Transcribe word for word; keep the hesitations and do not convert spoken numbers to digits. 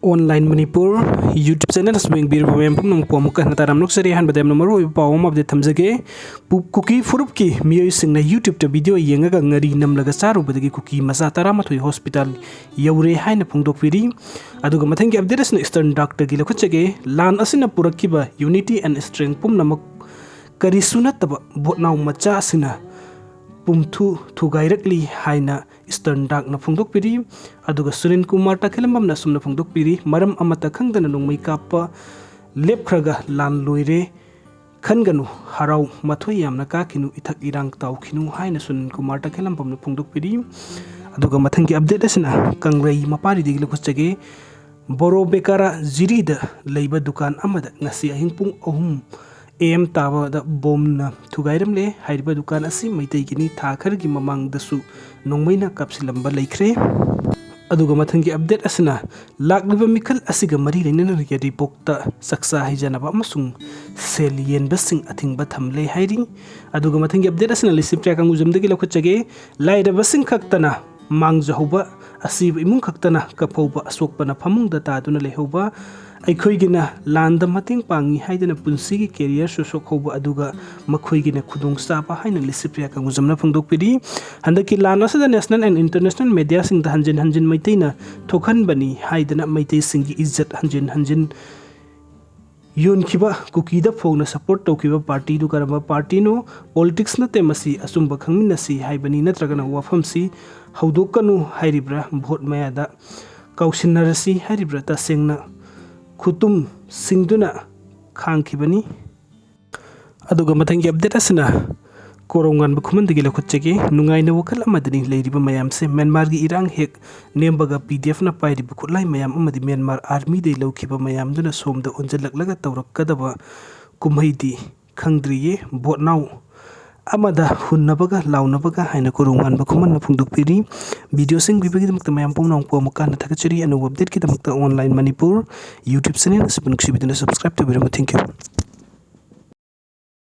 Online Manipur YouTube channel ꯑꯁꯤꯕꯨ ꯌꯦꯡꯕꯤꯔꯤꯕ ꯃꯌꯥꯝ ꯄꯨꯝꯅꯃꯛꯄꯨ ꯑꯃꯨꯛꯀ ꯍꯟꯅ ꯇꯔꯥꯝꯅ ꯑꯣꯛꯆꯔꯤ꯫ ꯑꯍꯥꯟꯕꯗ ꯌꯥꯝꯅ ꯃꯔꯨꯑꯣꯏꯕ ꯄꯥꯎ ꯑꯃ update ꯊꯝꯖꯒꯦ꯫ ꯄꯨ-, ꯀꯨꯀꯤ ꯐꯨꯔꯨꯞꯀꯤ ꯃꯤꯑꯣꯏꯁꯤꯡꯅ YouTubeꯇ video ꯌꯦꯡꯉꯒ ꯉꯥꯔꯤ ꯅꯝꯂꯒ ꯆꯥꯔꯨꯕꯗꯒꯤ ꯀꯨꯀꯤ ꯃꯆꯥ ꯇꯔꯥꯃꯥꯊꯣꯏ hospital ꯌꯧꯔꯦ ꯍꯥꯏꯅ ꯐꯣꯡꯗꯣꯛꯄꯤꯔꯤ꯫ ꯑꯗꯨꯒ ꯃꯊꯪꯒꯤ update ꯑꯁꯤꯅ Eastern Darkꯇꯒꯤ ꯂꯧꯈꯠꯆꯒꯦ꯫ ꯂꯥꯟ ꯑꯁꯤꯅ ꯄꯨꯔꯛꯈꯤꯕ unity and strength ꯄꯨꯝꯅꯃꯛ ꯀꯔꯤꯁꯨ ꯅꯠꯇꯕ ꯕꯣꯠꯅꯥꯎ ꯃꯆꯥ ꯑꯁꯤꯅ ꯄꯨꯝꯊꯨ ꯊꯨꯒꯥꯏꯔꯛꯂꯤ ꯍꯥꯏꯅ Eastern Darkꯅ ꯐꯣꯡꯗꯣꯛꯄꯤꯔꯤ꯫ ꯑꯗꯨꯒ ꯁꯨꯅꯤꯜ ꯀꯨꯃꯥꯔ ꯇꯈꯦꯂꯝꯕꯝꯅ ꯑꯁꯨꯝꯅ ꯐꯣꯡꯗꯣꯛꯄꯤꯔꯤ, "ꯃꯔꯝ ꯑꯃꯠꯇ ꯈꯪꯗꯅ ꯅꯣꯡꯃꯩ ꯀꯥꯞꯄ ꯂꯦꯞꯈ꯭ꯔꯒ ꯂꯥꯟ ꯂꯣꯏꯔꯦ꯫ ꯈꯟꯒꯅꯨ, ꯍꯔꯥꯎ ꯃꯊꯣꯏ ꯌꯥꯝꯅ ꯀꯥꯈꯤꯅꯨ, ꯏꯊꯛ ꯏꯔꯥꯡ ꯇꯥꯎꯈꯤꯅꯨ" ꯍꯥꯏꯅ ꯁꯨꯅꯤꯜ ꯀꯨꯃꯥꯔ ꯇꯈꯦꯂꯝꯕꯝꯅ ꯐꯣꯡꯗꯣꯛꯄꯤꯔꯤ꯫ ꯑꯗꯨꯒ ꯃꯊꯪꯒꯤ update ꯑꯁꯤꯅ ꯀꯪꯂꯩ ꯃꯄꯥꯔꯤꯗꯒꯤ ꯂꯧꯈꯠꯆꯒꯦ꯫ ꯕꯣꯔꯣꯕꯦꯀꯥꯔꯥ ꯖꯤꯔꯤꯗ ꯂꯩꯕ ꯗꯨꯀꯥꯟ ꯑꯃꯗ ꯉꯁꯤ ꯑꯍꯤꯡ ꯄꯨꯡ ꯑꯍꯨꯝ A M ꯇꯥꯕꯗ ꯕꯣꯝꯅ ꯊꯨꯒꯥꯏꯔꯝꯂꯦ꯫ ꯍꯥꯏꯔꯤꯕ ꯗꯨꯀꯥꯟ ꯑꯁꯤ ꯃꯩꯇꯩꯒꯤꯅꯤ꯫ ꯊꯥ ꯈꯔꯒꯤ ꯃꯃꯥꯡꯗꯁꯨ ꯅꯣꯡꯃꯩꯅ ꯀꯥꯞꯁꯤꯜꯂꯝꯕ ꯂꯩꯈ꯭ꯔꯦ꯫ ꯑꯗꯨꯒ ꯃꯊꯪꯒꯤ update ꯑꯁꯤꯅ ꯂꯥꯛꯂꯤꯕ ꯃꯤꯈꯜ ꯑꯁꯤꯒ ꯃꯔꯤ ꯂꯩꯅꯅ ꯌꯥꯏꯔꯤꯄꯣꯛꯇ ꯆꯥꯛꯆꯥ ꯍꯩꯖꯥꯟꯅꯕ ꯑꯃꯁꯨꯡ ꯁꯦꯜ ꯌꯦꯟꯕꯁꯤꯡ ꯑꯊꯤꯡꯕ ꯊꯝꯂꯦ ꯍꯥꯏꯔꯤ꯫ ꯑꯗꯨꯒ ꯃꯊꯪꯒꯤ update ꯑꯁꯤꯅ ꯂꯤꯁꯤꯄ꯭ꯔꯤꯌꯥ ꯀꯥꯡꯒꯨꯖꯝꯗꯒꯤ ꯂꯧꯈꯠꯆꯒꯦ꯫ ꯂꯥꯏꯔꯕꯁꯤꯡ ꯈꯛꯇꯅ ꯃꯥꯡꯖꯍꯧꯕ, ꯑꯁꯤꯕ ꯏꯃꯨꯡ ꯈꯛꯇꯅ ꯀꯞꯍꯧꯕ, ꯑꯁꯣꯛꯄꯅ ꯐꯃꯨꯡꯗ ꯇꯥꯗꯨꯅ ꯂꯩꯍꯧꯕ, ꯑꯩꯈꯣꯏꯒꯤꯅ ꯂꯥꯟꯗ ꯃꯇꯦꯡ ꯄꯥꯡꯉꯤ ꯍꯥꯏꯗꯨꯅ ꯄꯨꯟꯁꯤꯒꯤ careerꯁꯨ ꯁꯣꯛꯍꯧꯕ, ꯑꯗꯨꯒ ꯃꯈꯣꯏꯒꯤꯅ ꯈꯨꯗꯣꯡꯆꯥꯕ ꯍꯥꯏꯅ ꯂꯤꯁꯤꯄ꯭ꯔꯤꯌꯥ ꯀꯥꯡꯒꯨꯖꯝꯅ ꯐꯣꯡꯗꯣꯛꯄꯤꯔꯤ꯫ ꯍꯟꯗꯛꯀꯤ ꯂꯥꯟ ꯑꯁꯤꯗ national and international mediaꯁꯤꯡꯗ ꯍꯟꯖꯤꯟ ꯍꯟꯖꯤꯟ ꯃꯩꯇꯩꯅ ꯊꯣꯛꯍꯟꯕꯅꯤ ꯍꯥꯏꯗꯨꯅ ꯃꯩꯇꯩꯁꯤꯡꯒꯤ ꯏꯖꯠ ꯍꯟꯖꯤꯟ ꯍꯟꯖꯤꯟ ꯌꯣꯟꯈꯤꯕ, ꯀꯨꯀꯤꯗ ꯐꯣꯡꯅ support ꯇꯧꯈꯤꯕ partyꯗꯨ ꯀꯔꯝꯕ partyꯅꯣ? Politics ꯅꯠꯇꯦ ꯃꯁꯤ, ꯑꯆꯨꯝꯕ ꯈꯪꯃꯤꯟꯅꯁꯤ ꯍꯥꯏꯕꯅꯤ, ꯅꯠꯇ꯭ꯔꯒꯅ ꯋꯥꯐꯝꯁꯤ ꯍꯧꯗꯣꯛꯀꯅꯨ ꯍꯥꯏꯔꯤꯕ꯭ꯔꯥ? Vote ꯃꯌꯥꯗ ꯀꯥꯎꯁꯤꯟꯅꯔꯁꯤ ꯍꯥꯏꯔꯤꯕ꯭ꯔꯥ? ꯇꯁꯦꯡꯅ ꯈꯨꯇꯨꯝ ꯁꯤꯡꯗꯨꯅ ꯈꯥꯡꯈꯤꯕꯅꯤ꯫ ꯑꯗꯨꯒ ꯃꯊꯪꯒꯤ update ꯑꯁꯤꯅ ꯀꯣꯔꯧꯉꯥꯟꯕ ꯈꯨꯃꯟꯗꯒꯤ ꯂꯧꯈꯠꯆꯒꯦ꯫ ꯅꯨꯡꯉꯥꯏꯅ ꯋꯥꯈꯜ ꯑꯃꯗꯅꯤ ꯂꯩꯔꯤꯕ ꯃꯌꯥꯝꯁꯦ꯫ ꯃ꯭ꯌꯥꯟꯃꯥꯔꯒꯤ ꯏꯔꯥꯡ ꯍꯦꯛ ꯅꯦꯝꯕꯒ P D Fꯅ ꯄꯥꯏꯔꯤꯕ ꯈꯨꯠꯂꯥꯏ ꯃꯌꯥꯝ ꯑꯃꯗꯤ ꯃ꯭ꯌꯥꯟꯃꯥꯔ armyꯗꯒꯤ ꯂꯧꯈꯤꯕ ꯃꯌꯥꯝꯗꯨꯅ ꯁꯣꯝꯗ ꯑꯣꯟꯁꯤꯜꯂꯛꯂꯒ ꯇꯧꯔꯛꯀꯗꯕ ꯀꯨꯝꯍꯩꯗꯤ ꯈꯪꯗ꯭ꯔꯤꯌꯦ꯫ ꯕꯣꯠꯅꯥꯎ ꯑꯃꯗ ꯍꯨꯟꯅꯕꯒ ꯂꯥꯎꯅꯕꯒ ꯍꯥꯏꯅ ꯀꯣꯔꯧꯉꯥꯟꯕ ꯈꯨꯃꯟꯅ ꯐꯣꯡꯗꯣꯛꯄꯤꯔꯤ꯫ Videoꯁꯤꯡ ꯄꯤꯕꯒꯤꯗꯃꯛꯇ ꯃꯌꯥꯝ ꯄꯨꯝꯅꯃꯛꯄꯨ ꯑꯃꯨꯛꯀ ꯍꯟꯅ ꯊꯥꯒꯠꯆꯔꯤ꯫ ꯑꯅꯧꯕ updateꯀꯤꯗꯃꯛꯇ Online Manipur YouTube channel ꯑꯁꯤꯕꯨ ꯅꯨꯡꯁꯤꯕꯤꯗꯨꯅ subscribe ꯇꯧꯕꯤꯔꯝꯃꯨ꯫ Thank you꯫